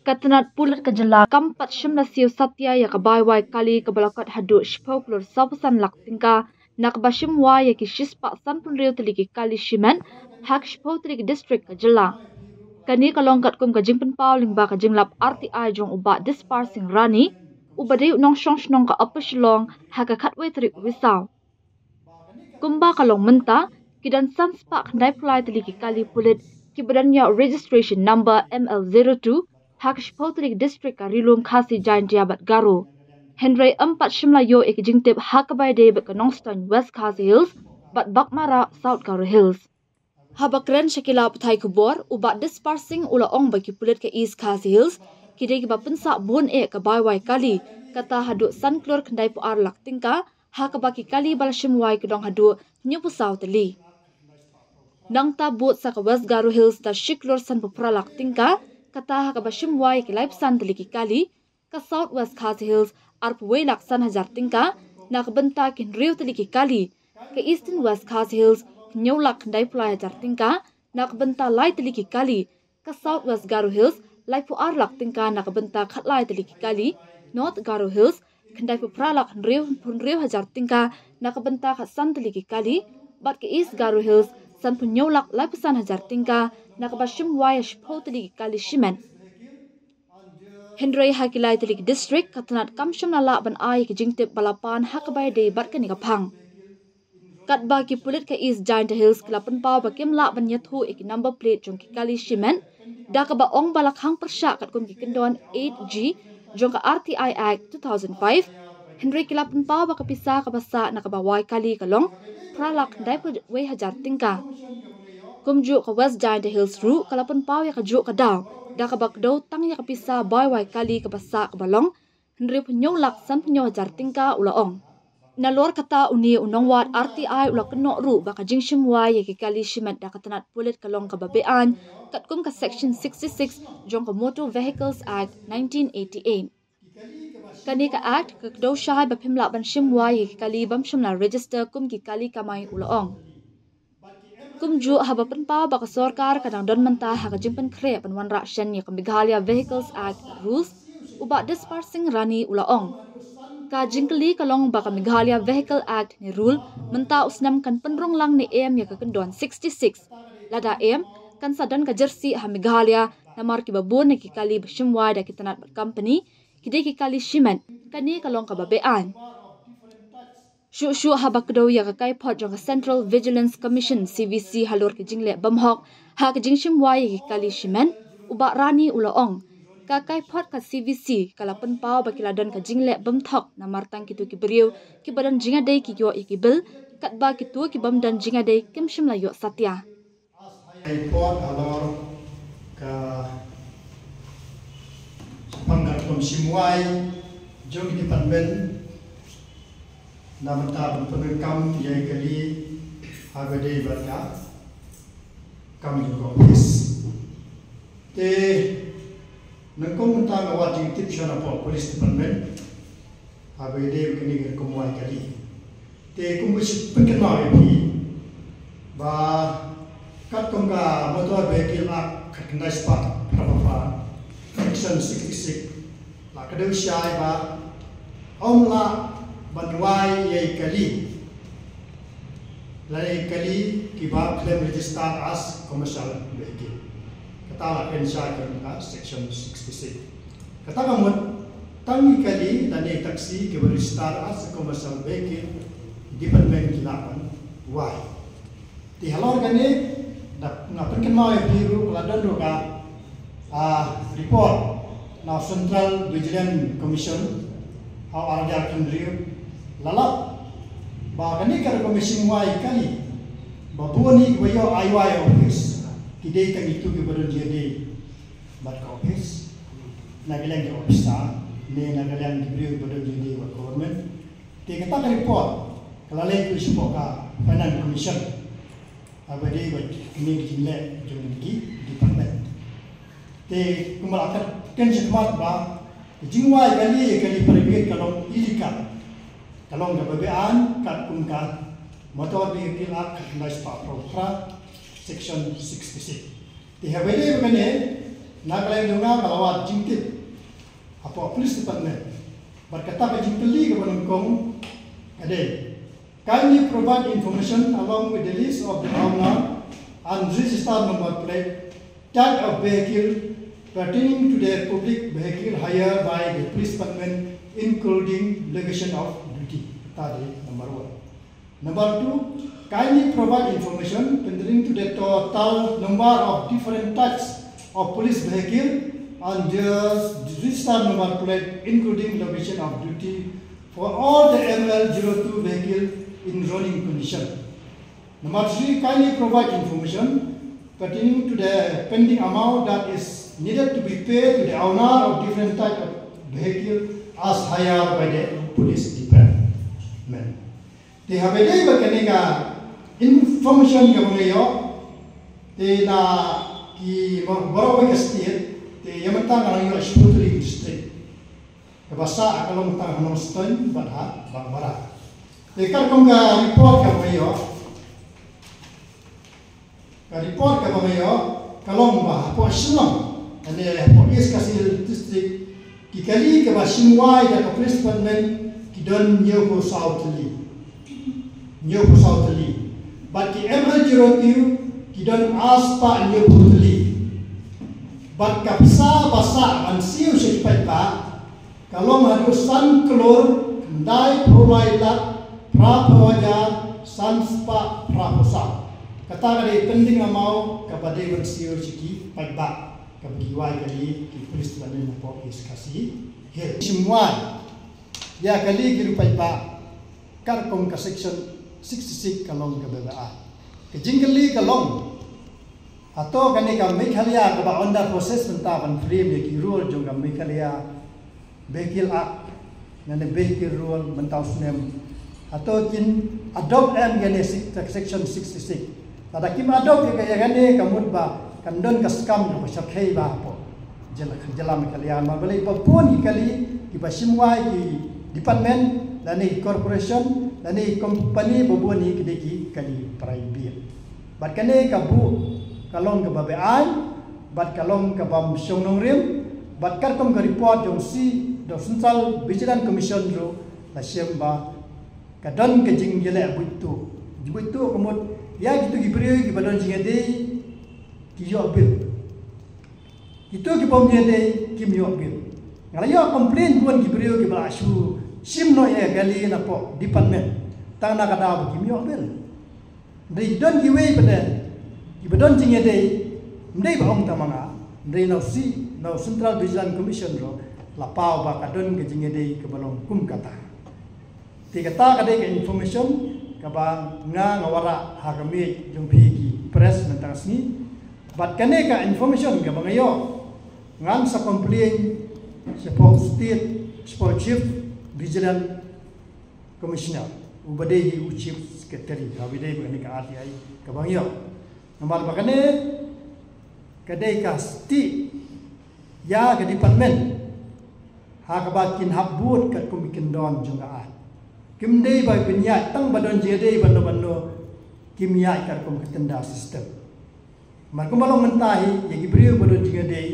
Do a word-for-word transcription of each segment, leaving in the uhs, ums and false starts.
Ka tnat pulit ka jylla kam pat shim la siew satia ïa ka bai wai kali kaba la kot haduh shiphew klur sawphew san lak tyngka, na kaba shim wai ïa ki shispah sanphew hynriew tylli ki kali shimet ha ki shiphew tylli ki district ka jylla. Kane ka long katkum ka jingpynpaw lyngba ka jinglap R T I jong u Bah Dispar Singh Rani, uba dei u nongshong shnong ka Upper Shillong, ha ka khatwei tarik u Risaw. Kumba ka long mynta, ki don san spah khyndai phew lai tylli ki kali pulit kiba don ïa u registration number M L zero two ha ka shiphew tylli ki district ka Ri Lum, Khasi Jaintia bad Garo. Hynrei ym pat shym la ïoh ïa ki jingtip ha kaba ïadei bad ka Nongstoiñ, West Khasi Hills, bad Baghmara, South Garo Hills. Haba kren sha ki lad pathai khubor, u Bah Dispar Singh u la ong ba ki pulit ka East Khasi Hills ki dei kiba pynsah bun eh ka bai wai kali, kata haduh san klur khyndai phew ar lak tyngka, ha kaba ki kali ba la shim wai ki don haduh hynñiew phew saw tylli. Nangta bud sa ka West Garo Hills da shi klur sanphew phra lak tyngka, kata ha kaba shim wai ki laiphew san tylli ki kali, ka South West Khasi Hills arphew wei lak san hajar tyngka na ka bynta ki hynriew tylli ki kali, ka Eastern West Khasi Hills hynñiew lak khyndai phew lai hajar tyngka na ka bynta lai tylli ki kali, ka South West Garo Hills laiphew ar lak tyngka na ka bynta khatlai tylli ki kali, North Garo Hills khyndai phew phra lak hynriew phew hynriew hajar tyngka na ka bynta khatsan tylli ki kali, bad ka East Garo Hills sanphew hynñiew lak laiphew san hajar tyngka na kaba shim wai ïa shiphew tylli ki kali shimet. Hynrei ha ki lai tylli ki district, ka tnat kam shym la lah ban ai ïa ki jingtip ba la pan ha kaba ïadei bad kane ka phang. Katba ki pulit ka East Jaintia Hills ki la pynpaw ba kim lah ban ïathuh ïa ki number plate jong ki kali shimet, da kaba ong ba la khang pyrshah katkum ki kyndon eight G jong ka R T I Act two thousand five, hynrei ki la pynpaw ba ka pisa kaba sah na kaba wai kali ka long phra lak khyndai phew wei hajar tyngka. Kumjuh ka West Jaintia Hills ruh ka la pynpaw ïa kajuh ka daw, da kaba kdew tang ïa ka pisa bai wai kali kaba sah kaba long hynriew phew hynñiew lak sanphew hynñiew hajar tyngka, u la ong. Nalor kata, une u nongwad R T I u la kynnoh ruh ba ka jingshim wai ïa ki kali shimet da ka tnat pulit ka long kaba beaiñ, katkum ka Section sixty-six jong ka Motor Vehicles Act nineteen eighty-eight. Kane ka Act ka kdew shai ba phim lah ban shim wai ïa ki kali bym shym la register kum ki kali kamai, u la ong. Kumjuh, haba pynpaw ba ka sorkar ka dang don mynta ha ka jingpynkhreh ban wanrah shen ïa ka Meghalaya Vehicles Act rules, u Bah Dispar Singh Rani u la ong. Ka jingkylli ka long ba ka Meghalaya Vehicle Act ne rule mynta u snem kan pynrung lang ne em ïa ka kyndon sixty-six. Lada em, kan sa don ka jersey ha Meghalaya, namar kiba bun na ki kali ba shim wai da ki tnat bad company ki dei ki kali shimet, kane ka long kaba beaiñ. Shuh shuh haba kdew ïa ka kaiphod jong ka Central Vigilance Commission, C V C, halor ka jingleh bymhok ha ka jingshim wai ïa ki kali shimet, u Bah Rani u la ong. Ka kaiphod ka C V C ka la pynpaw ba ki la don ka jingleh bymthok namar tang kito ki briew kiba don jingïadei ki ïoh ïa ki bill, katba kito ki bym don jingïadei kim shym la ïoh satia. Ai port halor ka shaphang ka rukom shim wai jong ki department na bynta ban pyndonkam ïa ki kali ha kaba ïadei bad ka kam jong ka office. Te nyngkong mynta nga wad jingtip sha na pdeng police department ha kaba ïadei bad kane ka rukom wai kali. Te kumba shu pynkynmaw ïa phi ba katkum ka Motor Vehicle Act khatkhyndai spah phra phra, section sixty-six, la kdew shai ba ym lah ban wai ïa ki kali, lane ïa ki kali kiba khlem register as commercial vehicle. Kata la kren shai katkum ka section sixty-six. Kata ka mut, tang ki kali lane taxi kiba register as a commercial vehicle, department ki lah ban wai. Te halor kane, da nga pynkynmaw ïa phi ruh, ka la don ruh ka, ah, report na Central Vigilance Commission ha u ar hajar khyndai, la lap ba kane ka rukom shim wai kali, ba bun ïa kiba ïoh ai wai office ki dei tang kito kiba don jingïadei bad ka office, na ka liang ki officer ne na ka liang ki briew ba don jingïadei bad government. Te kata ka report ka la leit ruh shapoh ka Finance Commission ha kaba ïadei bad kine ki jingleh jong ki department. Te kumba la kat ken shikmat ba ka jingwai kali ïa ki kali private ka long illegal, ka long kaba beaiñ katkum ka Motor Vehicle Act khatkhyndai spah phra phra, section sixty-six. Te ha kaba ïadei bad kane, Na ka liang jong nga nga la wad jingtip hapoh police department. Bad kata ka jingkylli kaba nyngkong ka dei, kindly provide information along with the list of the owner and register number plate, type of vehicle pertaining to the public vehicle hire by the police department, including location of duty. Kata dei number one. Number two, kindly provide information pertaining to the total number of different types of police vehicle and their register number plate, including location of duty, for all the M L zero two vehicle in running condition. Number three, kindly provide information pertaining to the pending amount that is needed to be paid to the owner of different type of vehicle as hired by the police department. Te haba ïadei bad kane ka information kaba nga ïoh, te na ki baroh kawei ka state, te ïa mynta nga la ïoh shiphew tylli ki district. Kaba sah ka long tang ha Nongstoiñ bad ha Bangbara. Te katkum ka report kaba nga ïoh, ka report kaba nga ïoh ka long ba hapoh Shillong, lane hapoh East Khasi Hills District, ki kali kiba shim wai da ka police department ki don hynñiewphew saw tylli. Hynñiewphew saw tylli. Bad ki M L zero two ki don arspah hynñiewphew tylli. Bad ka pisa ba sah ban siew sha ki paidbah ka long haduh san klur khyndai phew lai lak phra phew hajar san spah phra phew saw. Kata ka dei pending amount kaba dei ban siew sha ki paidbah kaba ki wai kali ki police department hapoh East Khasi Hills. Shim wai ïa kali ki paidbah katkum ka section sixty-six ka long kaba beaiñ. Ka jingkylli ka long, hato kane ka Meghalaya kaba under process mynta ban frame ïa ki rule jong ka Meghalaya Vehicle Act, lane Vehicle Rule mynta u snem, hato kin adopt em kane sik-, section sixty-six? Lada kim adopt ïa ka, ïa kane ka mut ba kan don ka skam jong ka shyrkhei ba hapoh jylla, jylla Meghalaya. Namar balei ba bun ki kali kiba shim wai ki department lane ki corporation lane ki company, ba bun hi ki dei ki kali private. Bad kane ka buh ka long kaba beaiñ bad ka long kabym shong nongrim. Bad katkum ka report jong si, jong Central Vigilance Commission ruh la shem ba ka don ka jingïaleh buit tuh. Buit tuh ka mut ïa kito ki briew kiba don jingïadei ki ïoh bill. Kito kibym ïadei kim ïoh bill. Nga la ïoh complain bun ki briew kiba la shu shim noh ïa ka kali napoh department tang na ka daw ba kim ïoh bill. Hynrei ki don kiwei pat de kiba don jingïadei, ym dei ba ong tang ma nga, hynrei na u C, na u Central Vigilance Commission ruh la paw ba ka don ka jingïadei kaba long kum kata. Te kata ka dei ka information kaba nga, nga wanrah ha ka miej jong phi ki press mynta ka sngi. Bad kane ka information kaba nga ïoh, ngan sa complain shapoh state, shapoh Chief Vigilance Commissioner, uba dei hi u Chief Secretary, haba ïadei bad kane ka R T I kaba nga ïoh. Namar ba kane ka dei ka stieh ïa ka department ha kaba kin hap bud katkum ki kyndon jong ka aiñ. Kim dei ba pynïaid tang ba don jingïadei ban no ban no, kim ïaid katkum ka tender system. Namar kumba long mynta hi, ïa ki briew ba don jingïadei,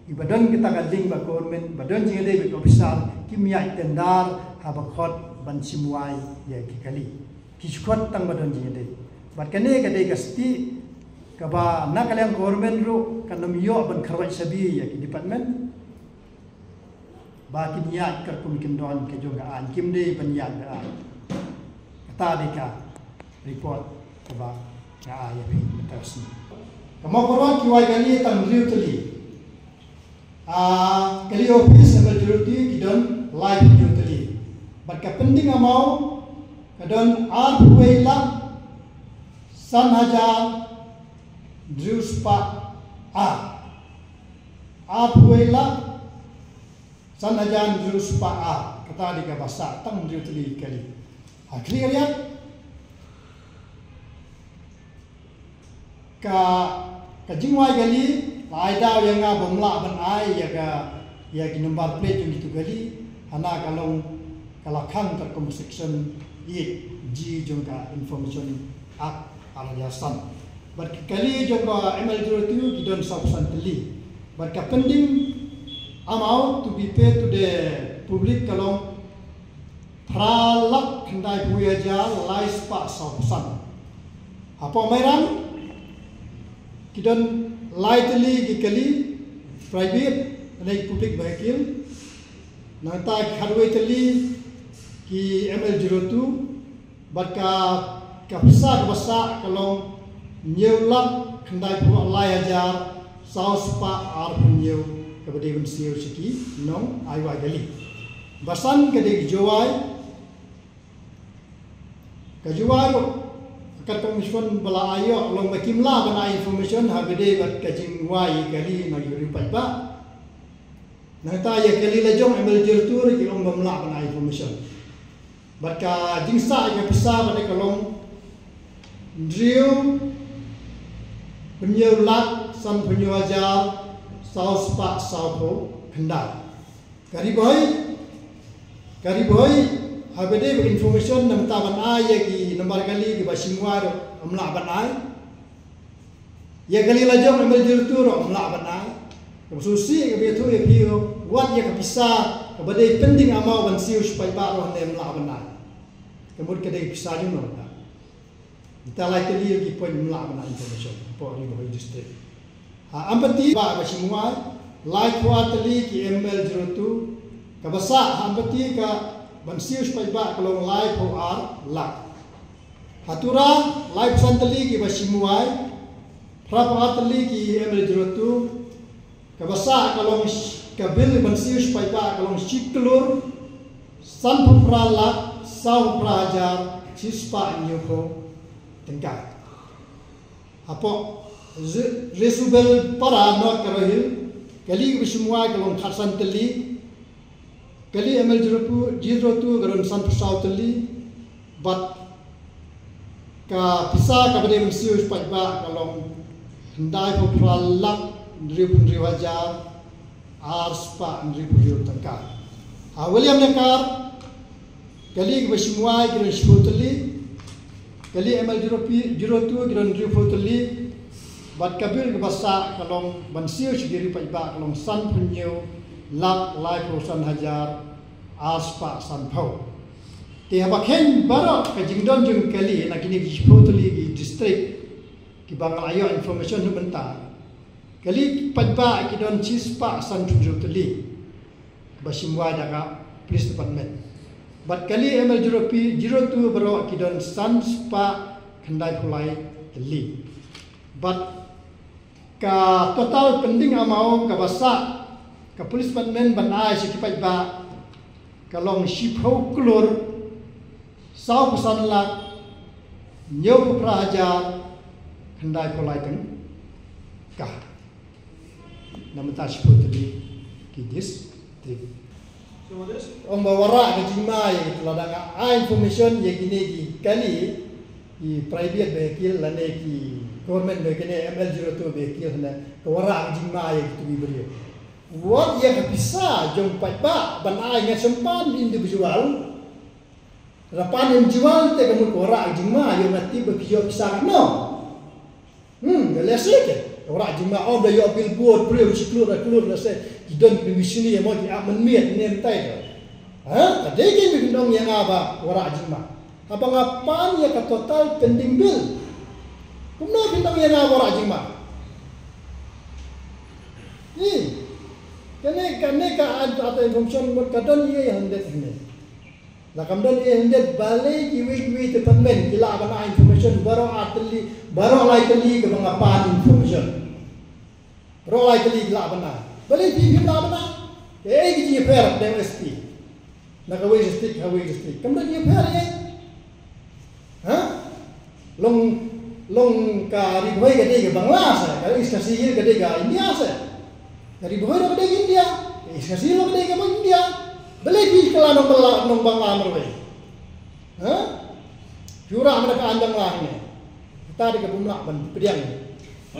kiba don kita ka link bad government, ba don jingïadei bad ki officer, kim ïaid tender haba khot ban shim wai ïa ki kali. Ki shu khot tang ba don jingïadei. Bad kane ka dei ka stieh kaba na ka liang government ruh kan ym ïoh ban kharwait shabi ïa ki department ba kin ïaid katkum ki kyndon ka jong ka aiñ, kim dei ban ïaid da aiñ. Kata dei ka report kaba nga ai ïa phi mynta ka sngi. Ka Mawkyrwat ki wai kali tang hynriew tylli. Ah, kali office number zero two ki don laiphew hynñiew tylli. Bad ka pending amount ka don arphew wei lak san hajar hynriew spah ar. Arphew wei lak san hajar hynriew spah ar. Kata dei kaba sah tang hynriew tylli kali. Ha Khliehriat ka, ka jingwai kali la ai daw ïa nga bym lah ban ai ïa ka, ïa ki number plate jong kito kali. Hana ka long, ka la khang katkum section eight G jong ka Information Act ar hajar san. Bad ki kali jong ka M L zero two ki don sawphew san tylli. Bad ka pending amount to be paid to the public ka long phra lak khyndai phew hajar lai spah saw phew san. Hapoh Mairang ki don lai tylli ki kali private, lane public vehicle. Nangta khatwei tylli ki M L zero two, bad ka, ka pisa kaba sah ka long hynñiew lak khyndai phew lai hajar saw spah arphew hynñiew, kaba dei ban siew sha ki nong ai wai kali. Ba san ka dei ka Jowai, ka Jowai ruh, katkum information ba la ai ïoh, long ba kim lah ban ai information ha ba dei bad ka jingwai kali na ki riew paidbah. Nangta ïa kali la jong M L zero two ruh ki ong ba ym lah ban ai information. Bad ka jingsah ïa ka pisa ba dei ka long hynriew phew hynñiew lak sanphew hynñiew hajar saw spah saw phew khyndai. Ka Ri Bhoi, ka Ri Bhoi, ha ba dei ba information namar ban ai ïa ki nambar kali kiba shim wai ruh ym lah ban ai. Ïa kali la jong M L zero two ruh ym lah ban ai. Kaba sngewsih kaba ïathuh ïa phi ruh, wat ïa ka pisa kaba dei pending amount ban siew sha paidbah ruh ne ym lah ban ai. Ka mut ka dei pisa jong no ka. Kita lai tylli ki point ym lah ban ai information hapoh Ri Bhoi District. Ha Ampati ba, ba shim wai, lai phew ar tylli ki M L zero two, kaba sah ha Ampati ka ban siew sha paidbah ka long lai phew ar lak. Ha Tura lai phew san tylli kiba shim wai, phra phew ar tylli ki M L zero two, kaba sah ka long sh-, ka bill ban siew sha paidbah ka long shi klur sanphew phra lak saw phra hajar shi spah hynñiew phew tyngka. Hapoh Ri-, Risubelpara North Garo Hills, kali kiba shim wai ka long khatsan tylli, kali M L zero two, zero two ka don sanphew saw tylli, bad ka pisa kaba dei ban siew sha paidbah ka long khyndai phew phra lak hynriew phew hynriew hajar ar spah hynriew phew hynriew tyngka. Ha Williamnakar, kali kiba shim wai ki don shiphew tylli, kali M L zero P, zero two ki don hynriew phew tylli, bad ka bill kaba sah ka long ban siew sha ki riew paidbah ka long sanphew hynñiew lak laiphew san hajar ar spah sanphew. Te haba kheiñ baroh ka jingdon jong kali na kine ki shiphew tylli ki district kiba nga la ïoh information na ka bynta. Kali paidbah ki don shi spah sanphew hynriew tylli ba shim wai da ka police department. Bad kali M L zero P, zero two baroh ki don san spah khyndai phew lai tylli. Bad ka total pending amount kaba sah ka police department ban ai sha ki paidbah ka long shiphew klur saw phew san lak hynñiew phew phra hajar khyndai phew lai tyngka. Na ka bynta shiphew tylli ki district. Ong ba wanrah ka jingma ïa ki, lada nga ai information ïa kine ki kali, ki private vehicle lane ki government vehicle, M L zero two vehicle, hynrei ka wanrah ka jingma ïa ki tu ki briew. Wat ïa ka pisa jong paidbah ban ai, nga shem pan individual. Lada pan individual te ka mut ka wanrah ka jingma, ïoh nga tip ba phi ïoh pisa katno. Hmm, ka lehse te ka wanrah jingma, ong da ïoh billboard briew shi klur ar klur, lehse ki don ki machine ïa mo ki ap mynmiet ne mynta te. Ha, ka dei kein ba phin ong ïa nga ba wanrah jingma. Haba nga pan ïa ka total pending bill, kumno phin ong ïa nga ba wanrah jingma? Ni, kane, kane ka ad-, ata information mut ka don ïa hyndet hyndet. La kam don ïa hyndet, balei kiwei kiwei department ki lah ban ai information baroh ar tylli, baroh lai tylli kaba nga pan information. Baroh lai tylli ki lah ban ai. Balei phi phim lah ban ai? Kaei ka jingïapher da u S P na kawei district ha kawei district? Kam don jingïapher ei. Ha? Long, long ka Ri Bhoi ka dei ka Bangla se, ka East Khasi Hills ka dei ka India se. Ka Ri Bhoi ruh ka dei ka India, ka East Khasi Hills ruh ka dei ka India. Balei phi kylla nong Bangla, nong Bangla marwei? Ha? Phi wanrah mynta ka aiñ Bangla hangne. Kata dei ka bym lah ban pdiang.